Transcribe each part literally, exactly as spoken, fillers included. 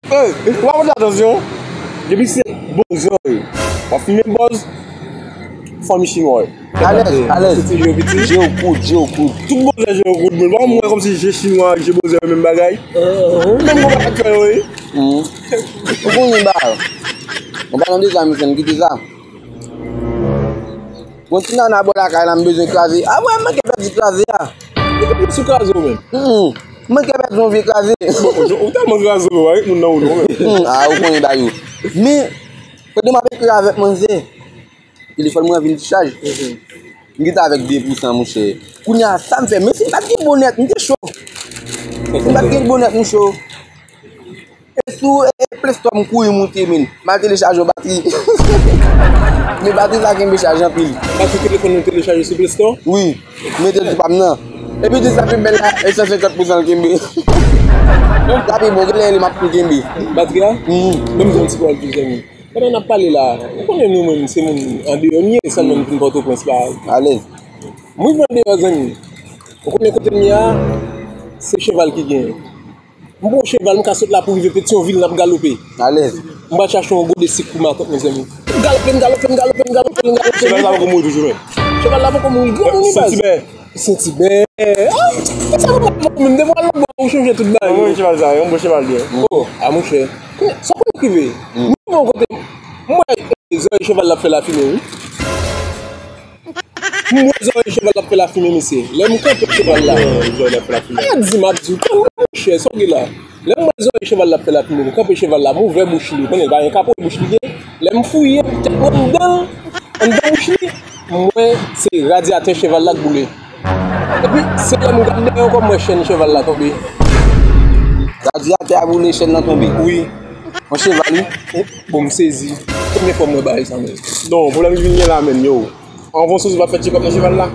Ey, ou pa pote atansyon. Depi se bòzò, w ap fimen bòz, fanmi chinwa. Alèz, alèz. Se ti je w piti. Je w kout, je w kout. Tout bòzò je yo kout, men pa mwen kòmsi je chinwa ak je bòzò yo menm bagay. Menm konpa ak fè yo ye. Ou konnen ba. Ou pa nan deza, misye, m kite sa. Gon ti nana bò lakay la, m bezwen kraze. A, mwen, mwen ke pèdi kraze a. Ou te sou kraze ou menm? Hmm. Mwen ke pèdi yon vye kraze. Bon, ou tèlman kraze ou pa ret moun nan ou non menm. Hmm, a, ou konnen ba yo. Men, pandan m ap ekri avèk manzè, telefòn mwen an vin dichaj. M gentan avèk de pou san, monchè. Kounye a, sa m fè? Men si m pa t gen bonèt, m te cho. Si m pa t gen bonèt, m cho. E sou, e, e Play Store m kouri moute, men. M al telechaje yon batri. Men batri sa kenbe chaj anpil. Batri telefòn ou telechaje sou Play Store? Wi. M mete l sou pa m nan. Epi di sa pi bèl la, e san senkant pou san l kenbe. Sa pi bon, genlè li m ap tou kenbe. Batri a? Mhm. Ban m di yon ti pawòl tou, zanmi. Pandan n ap pale la, ou konnen nou menm se moun andeyò n ye, sèlman nou vin Pòtoprens la. Alèz. M rive andeyò, zanmi. Ou konnen kote m ye a, se cheval ki genyen. M pran cheval, m ka sot la pou rive Petyonvil, n ap galope. Alèz. M pral chache yon gode sik pou matant, mezanmi. M galope, m galope, m galope, m galope, m galope. Cheval la poko mouri toujou, men. Cheval la poko mouri, granmoun li baz. Sentibè. Sentibè. Ah, sa mwen menm, depi w al lòt bò, ou chanje tout bagay. Mwen, cheval sa, yon bon cheval byen. Oh, a monchè. Sa konn rive. M rive yon kote, m wè zòrèy cheval la ap fè lafimen, wi. M wè zòrèy cheval la ap fè lafimen, mesye. Lè m kanpe cheval la. Zòrèy la ap fè lafimen. Ay, di m ap di w, monchè, sa w gen la. Lè m wè zòrèy cheval la ap fè lafimen, m kanpe cheval la, m ouvè bouch li. Konnen, pa gen kapo bouch li gen. Lè m fouye tèt mwen anndan, anndan bouch li, m wè se radyatè cheval la k boule. Epi, se lè m gade dèyè ankò, m wè chèn cheval la tonbe. Radyatè a boule, chèn nan tonbe? Wi. Yon cheval, wi. Bon, m sezi. Premye fwa m wè bagay sa menm. Non, pwoblèm ki vin gen la menm, yo. Anvan sou pa fè tchekòp nan cheval la.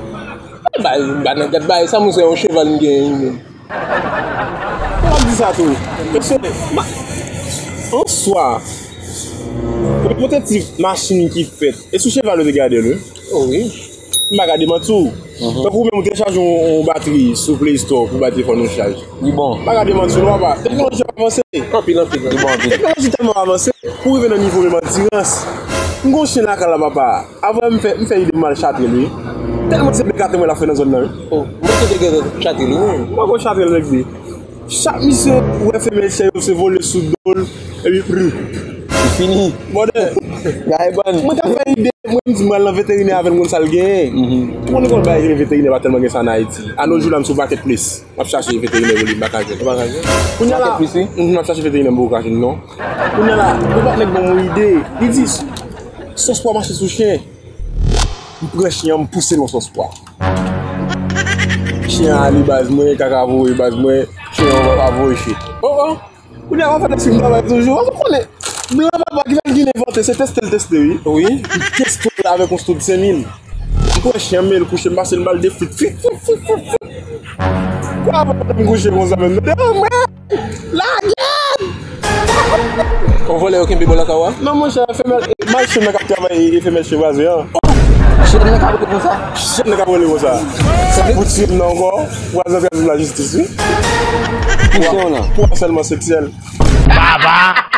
Bay, m pa nan gad bay, sa monchè, yon cheval m genyen wi menm. Mwen ap di sa tou. Paske, ma, an swa, pou te ti machin ki fèt, e sou cheval yo te gade l, wi. Oh, wi. M pa ka demanti w. Tankou ou menm ou telechaje yon, yon batri sou Play Store pou bay telefòn ou chaj. Li bon. M pa ka demanti w non, papa. Teknoloji ap avanse. Anpil, anpil. Li bon, anpil. Teknoloji tèlman avanse, pou rive nan nivo menm andirans. M gon chen lakay la, papa. Avan m fè, m fè ide m al chatre l, wi. Tèlman se Decathlon mwen la fè nan zòn nan, wi. Oh, mwen te gen chatre l, wi. Mwen gon chatre l, nèg li. Chak misye wè femèl chen yo se vole sou do l, epi pri. Li fini. Bòdè. Gay bann. Mwen ta fè ide, mwen m di m al nan veterinè avè l, m konn sa l genyen. Ou konn, ou konn bagay ki rele veterinè pa tèlman gen sa an Ayiti. A nos jours la, m sou Marketplace. M ap chache veterinè pou li, m pa ka jwenn. Ou pa ka jwenn? Kounye a la, Marketplace, wi. M ap chache veterinè, m poko ka jwenn, non. Kounye a la, yon lòt nèg ban m yon ide. Li di, sòs pwa mache sou chen. M pran chen an, m pouse l yon sòs pwa. Chen an ale baz mwen, kaka voye baz mwen, chen an pa voye chen. Oh, oh. Kounye a, w ap fè tèks m travay toujou. Ou konnen, blan papa ki fè l vin envante, se teste l teste, wi. Wi. M teste l avèk yon stot senk mil. M pran chen an, m met l kouche, m pase l bal de flit. Flit, flit, flit, flit, flit. Kwa avan m kouche konsa menm, devan mwen. Lage m! Yon vòlè yo kenbe bò lakay ou a? Non, monchè, femèl, e, mal chen nan k ap travay, e, femèl chen vwazen an. Chen nan k ap rele konsa? Chen nan k ap rele konsa. Sa pou tiye m nan ankò, vwazen an pral jwenn lajistis, wi. Pou chen an nan? Pou asèlman seksyèl. Baba!